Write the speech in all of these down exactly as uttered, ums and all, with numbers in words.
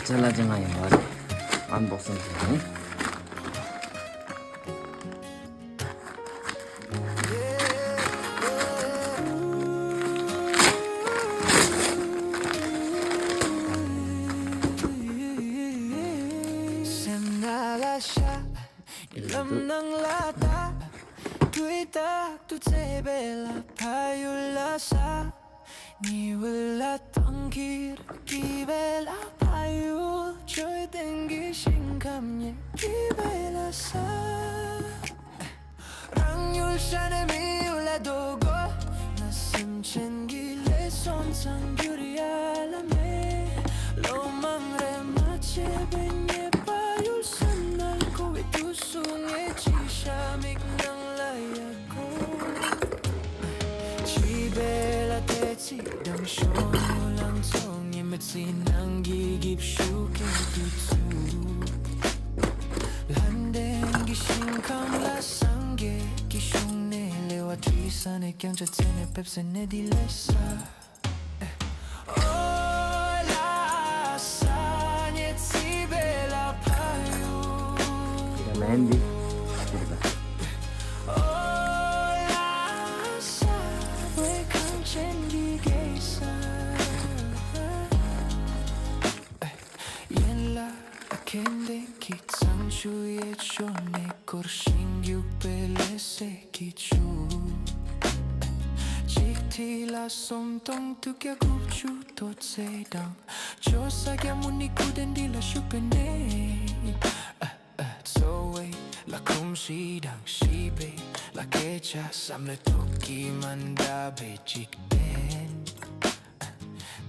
ཅ་ལག་ཅིག་ང་ཡིན་པ་རེད། ཨན་བོག་སིང་བྱས་ནས། སེམས་ནང་ལ་ཤར། ཉི་ལམ་ནང་ལ་ལྟ། དུས་རྟག་ཏུ་བརྩེ་བའི་ལ་ཕ་ཡུལ་ལ་ས། ཉི་འོད་ལ་ཐང་ཁྱེར་གྱི་བའི་ལ་ཕ་ཡུལ། འཕྲོད་བསྟེན་གྱི་ཞིང་ཁམས་ཉིད་ཀྱི་བའི་ལ་ས། རང་ཡུལ་ཤ་ནས་མི་ཡུལ་ལ་འདོད་དགོས་ན། སེམས་ཅན་གྱི་ལས་སོང་ཙང་འགྱུར་ཡ་ལ་མེད། ལོ་མང་རེ་མ་བྱས་པའི་ཉེས་པ་ཡུལ་སེམས་ནང་འཁོར་བའི་དུས་སུ་ངས་ཅི་ཤ་མིག་ནང་ལ་ཡ་གོ། བྱིས་པའི་ལ་དེ་ཚིག་དང་ཤོ་ནུ་ལང་ཚོ་ངས་མི་ཚེ་ནང་གི་གིབ་ཤུགས་ཀྱི་དུས་ཚུགས། ལྷ་ལྡན་གྱི་ཞིང་ཁམས་ལ་སངས་རྒྱས་ཀྱི་གཞུང་ནས་ལེ་བ་བྲིས་ས་ནས་ཀྱང་ཆ་ཚད་ནས་ཕེབས་སེ་ནས་འདི་ལས་ས། ཨོ་ལ་ས་ཉེ་ཚི་བེ་ལ་ཕ་ཡུ། ཡ་ལན་འདི། འདི་རེད་པ། ཨོ་ལ་ས་བེ་ཁང་ཆེན་གྱི་གེ་ས། ཡན་ལག་ཁེངས་ལྡན་གྱི་གཙང་ཆུ་ཡི་ཕྱོགས་ནས་སྐོར་ཞིང་རྒྱུག་པའི་ལེ་སེ་གི་ཆུ། གཅིག་ཐིག་ལ་སུམ་སྟོང་དྲུག་བརྒྱ་དགུ་བཅུ་དོ་ཚེ་དང་ཆོས་ས་རྒྱ་མོ་ནི་ཁུ་ལྡན་འདི་ལ་བཞུགས་པའི་གནས། འཚོ་བའི་ལ་ཁུམ་ཤི་དང་ཤི་བའི་ལ་སྐད་ཆ་བསམ་བློའི་ཐོག་གི་མ་འདྲ་བའི་འཇིག་རྟེན།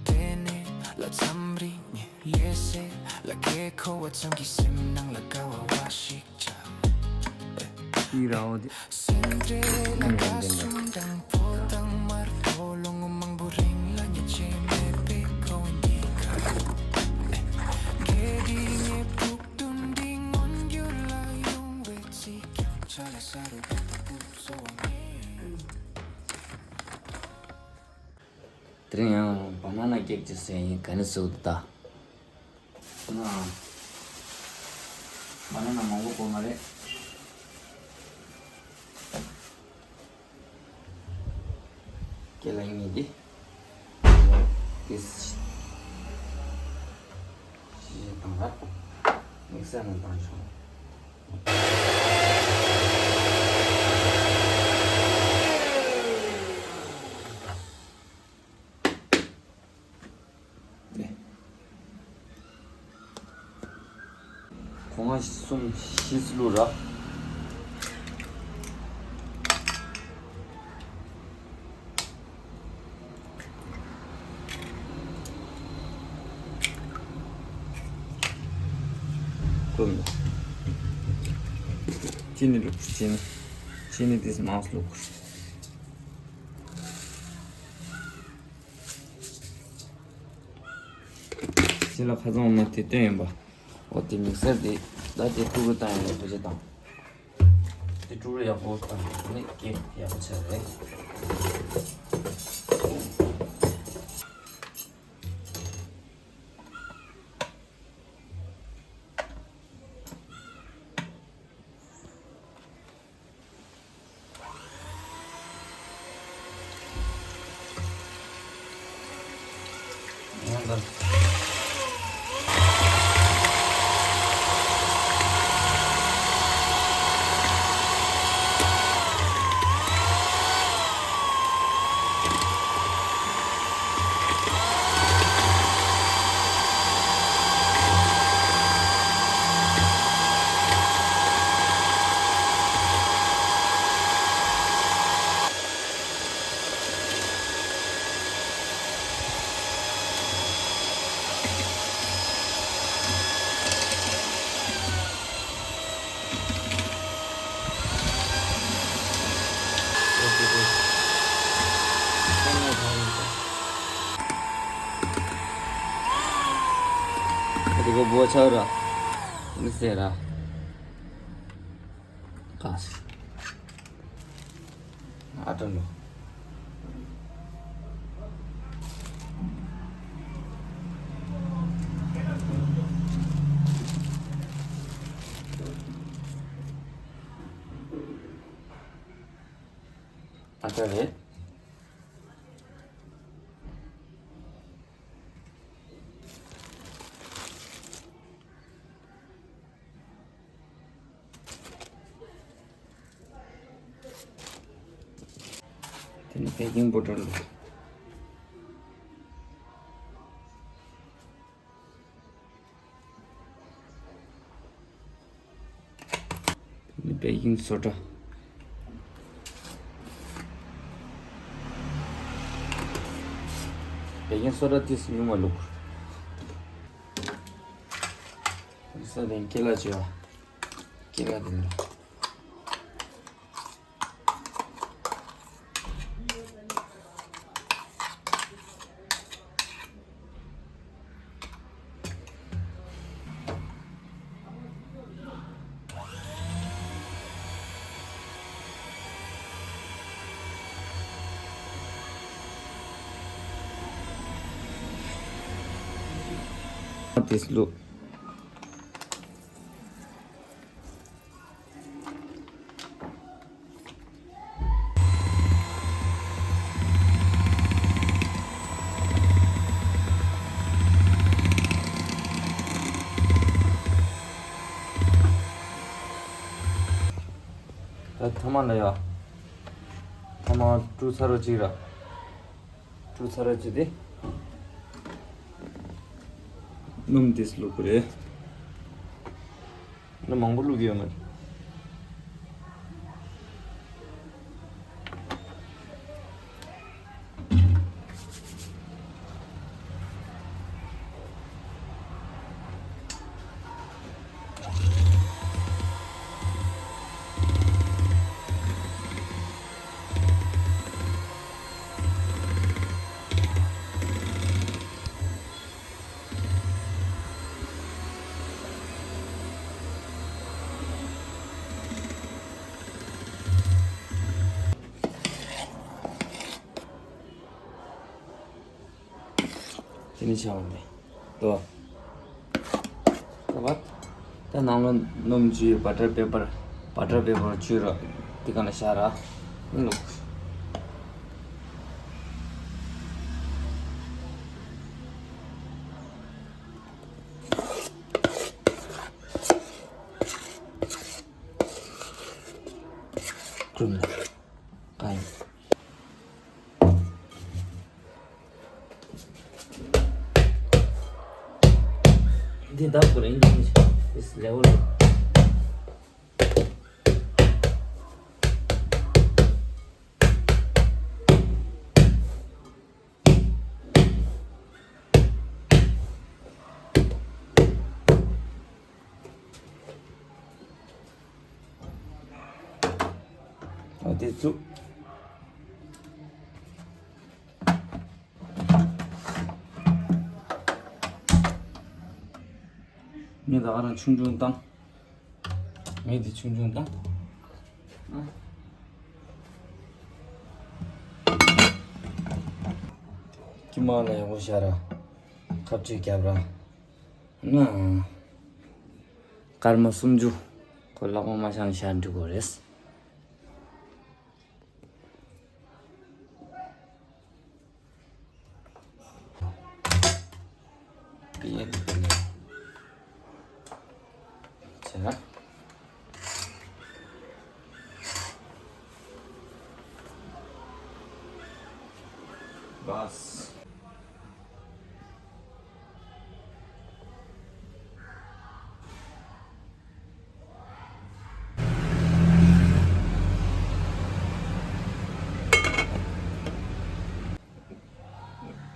དེ་ནས་ལ་མཚམས་རིང་ངས་ལས་སེ་ལ་ཁེ་ཁོ་བ་ཙམ་གྱི་སེམས་ནང་ལ་དགའ་བ་བ་ཞིག་ཅང་། ཤི་ར་འོ་དེ། སེམས་ཁྲལ་ལ་དགའ་སུན་དང་ཕོ་དང་དམར་པོ་ལོ་ངོ་མང་པོ་རིང་ལ་ཉེ་ཆེ་མེད་པའི་ཁོ་འདི་ག་གལ་ཏེ་ངས་ཕུགས་འདུན་འདི་མངོན་འགྱུར་ལ་ཡོང་བའི་ཚིག་ཀྱང་ཆ་ལ་ས་རུ་བ་ད་ཕུགས་གཙོ་བ་ངས། དེ་རིང་ཡང་བ་ན་ན་ཀེག་ཅིག་བཟོས་ཡིན། ག་ནས་བཟོས་འདུག་ད། ང་བ་ན་ན་མང་པོ་དགོས་མ་རེད། ཁྱེད་ལ་ཡིན་འདི། ཏིས། ཞིབ་བཏང་ར། མིག་སར་ནང་བཏང་ཆོག་གོང་ང་གསུམ་བཞི་བླུགས་ར། ཀུན། ཅི་ནི་བླུགས། ཅི་ནི། ཅི་ནི་དེས་མང་བླུགས། ཅི་ལ་ཁ་ཚང་མ་དེ་སྟོན་ཡིན་པ། འོ་དེ་མིག་སར་དེ་ད་དེ་ཀྲུ་རུ་བཏང་ཡིན་པ་བྱེད་དང་། དེ་ཀྲུ་རུ་ཡག་པོ་བཏང་ནས་ཀེག་ཡག་པོ་ཆགས་རེད། དེ་ག་བོ་ཆགས་ར། མི་ཟེར་ར། ག་སི། ཨ་ཏོ་ལོ། ཨ་ད་རེད། དེ་ནི་བེ་ཀིང་པའུ་ཌར་ལ། དེ་ནི་བེ་ཀིང་སོ་ཌ། བེ་ཀིང་སོ་ཌ་ཏིས་ཉུང་མ་བླུགས། ས་དེ་ཀེ་ལ་བྱེད་པ། ཀེ་ལ་དེ་ལ། This look. ད་ཐ་མག་ལ་ཡ། ཐ་མག་བཀྲུ་ཚར་རོ་གཅིག་ར། བཀྲུ་ཚར་རོ་གཅིག་དེ། སྣུམ་དེ་བླུགས་པ་རེད། ལ་མང་པོ་བླུགས་ཡོད་མ་རེད། དེ་ནི་ཆ་བ་མེད་དོ། ད་བ། ད་ནང་ལ་སྣུམ་བཅུས་བ་ཊར་པེ་པར། བ་ཊར་པེ་པར་བཅུས་ར། དེ་ག་ལ་ཤ་ར། ནི་ལོག་ཀྲུམ་ལ། ཀ་ཡིན། འདི་འདབས་དགོས་རེད། འདི་ནི་ལེ་ཝལ། ཨ་དེ་བཙུགས། ངས་ད་ག་རང་ཆུང་ཆུང་བཏང་། ངས་འདི་ཆུང་ཆུང་བཏང་། ཨ། ཀྱི་མ་ལ་ཡག་པོ་བཞག་ར། ཁ་བྲིས་རྒྱབ་ར། ང་། སྐར་མ་སུམ་ཅུ། ཁོ་ལག་པ་མ་བཤམས་བཞག་འགྲིག་གོ་རེད།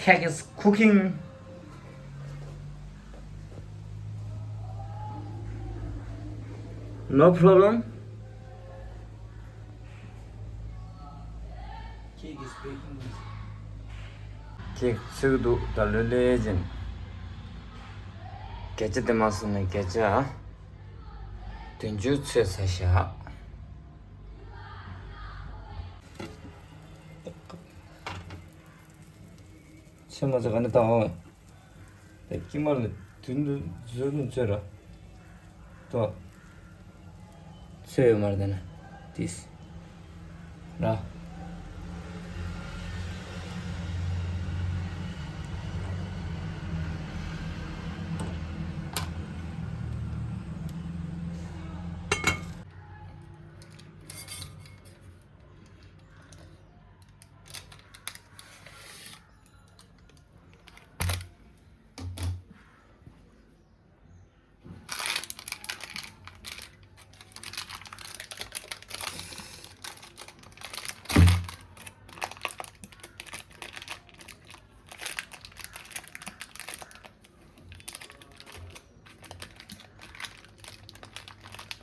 Cake is cooking. No problem. Cake is baking. Cake ཚུགས་འདུག་ད་ལོས་ལས་ཅན། བརྒྱ་ཆ་དེ་མ་སོང་ནས་བརྒྱ་ཆ་བདུན་ཅུ་ཚོད་ས་བཞག་ཚོད་མ་ཚོད་ག་ནས་བཏང་འོང་། ད་ཀྱི་མར་ལ་དུན་དུ་བཟོས་ནས་ཚོད་ར། ཏོ། ཚོད་ཡོད་མར་ད་ན། ཏིས། ར།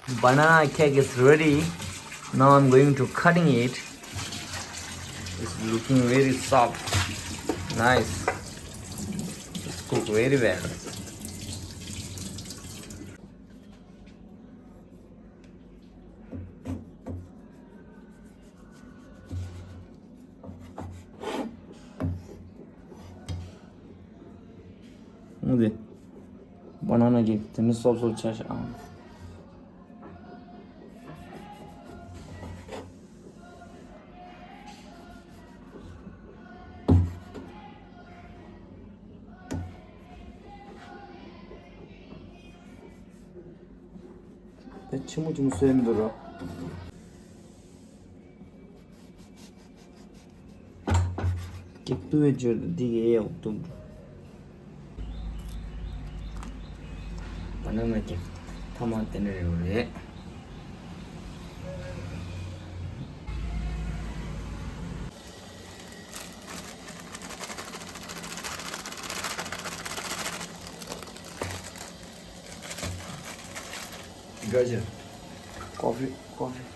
Banana cake is ready. Now I'm going to cutting it. It's looking very soft. Nice. It's cooked very well. འདི། བ་ན་ན་གི་དེ་ནི་སོབ་སོབ་ཆ་ཤ་ཨང་། དེ་ཆི་མོ་ཆི་མོ་སོན་འདུག་རོ། ཀེག་ཏུ་བའི་ཇོར་དུ་འདི་གའི་ཡག་ཏུ། བ་ན་ན་ཀེག་ཐ་མ་དེ་འདྲ་རེད་བ་རེད། Gracias. Coffee, coffee.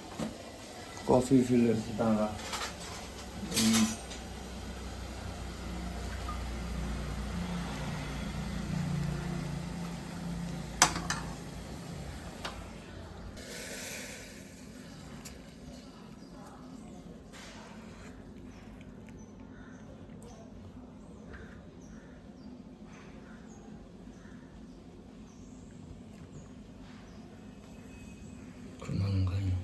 Coffee filter དང་ར། ཁོ་མ་ལོང་ག་ཡིན།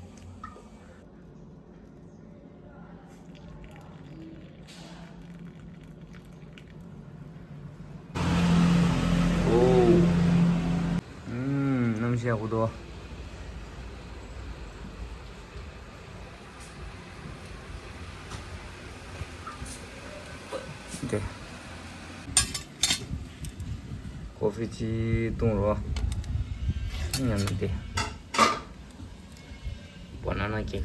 ཨོ། ཨུམ། གནམ་གཤིས་ཡག་པོ་འདུག་དེ། ཀོ་ཧྥི་ཅིག་བཏུང་རོགས། མཉམ་དེ། བ་ན་ན་ཀེག་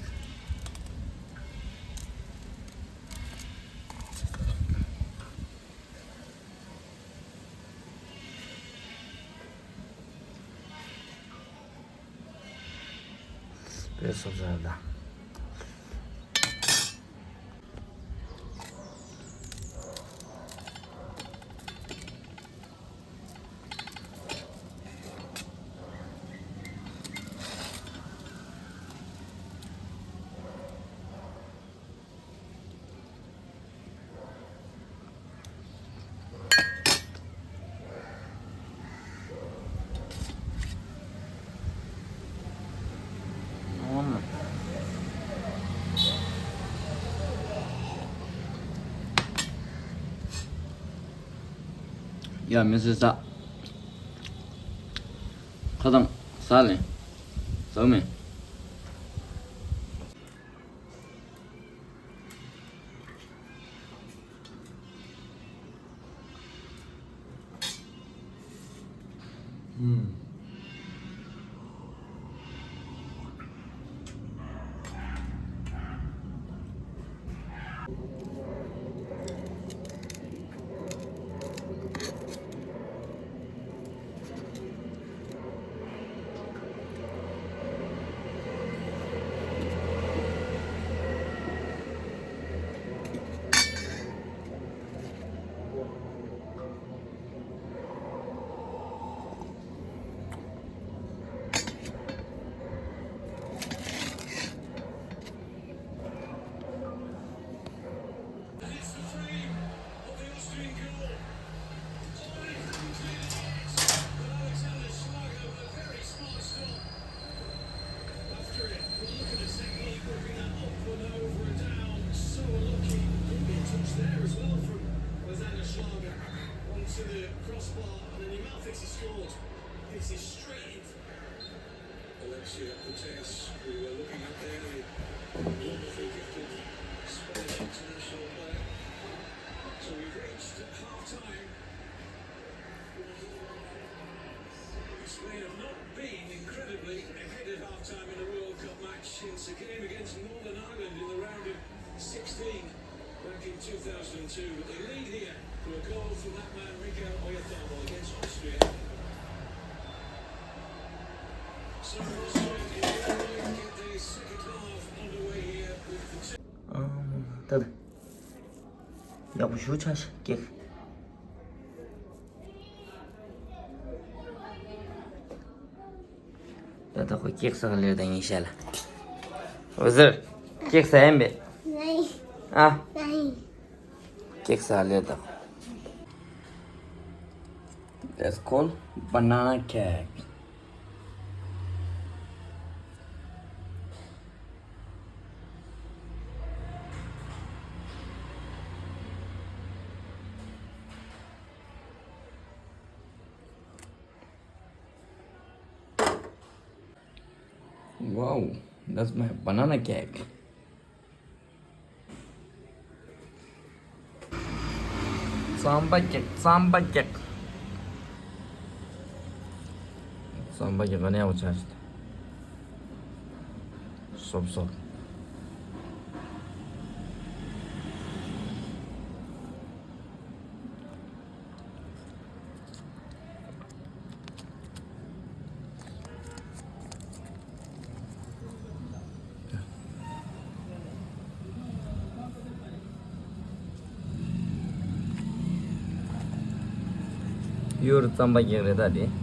དཔེ་སོ་སོ་ཡ་ད། ཡ་མི་སེ་ས། ཁ་དང་ས་ལེན། ཟ་མེ། Alexia Putellas, we were looking at there, the wonderful gifted Spanish international player. So we've reached half time. This may have not been incredibly a headed half time in a World Cup match since a game against Northern Ireland in the round of sixteen back in two thousand and two. But they lead here through a goal from that man Mikel Oyarzabal against Austria. So Austria ཡག་པོ་ཞུ་ཆ་ཤ་ཀེག་ད་ད་ཁོ་ཀེག་ཟ་ལེར་ད་ཡིན་ཤ་ལ། འོ་ཟེར། ཀེག་ཟ་ཡིན་པས། ཨ། ཀེག་ཟ་ལེར་ད། That's called banana cake. Wow, that's my banana cake. རྩམ་པ་ཀེག་རྩམ་པ་ཀེག་རྩམ་པ་ཀེག་ག་ནས་ཡག་པོ་ཆགས་ཤག་སོབ་སོབ། ཡུར་རྩམ་པ་ཀེག་རེད་ད་དེ།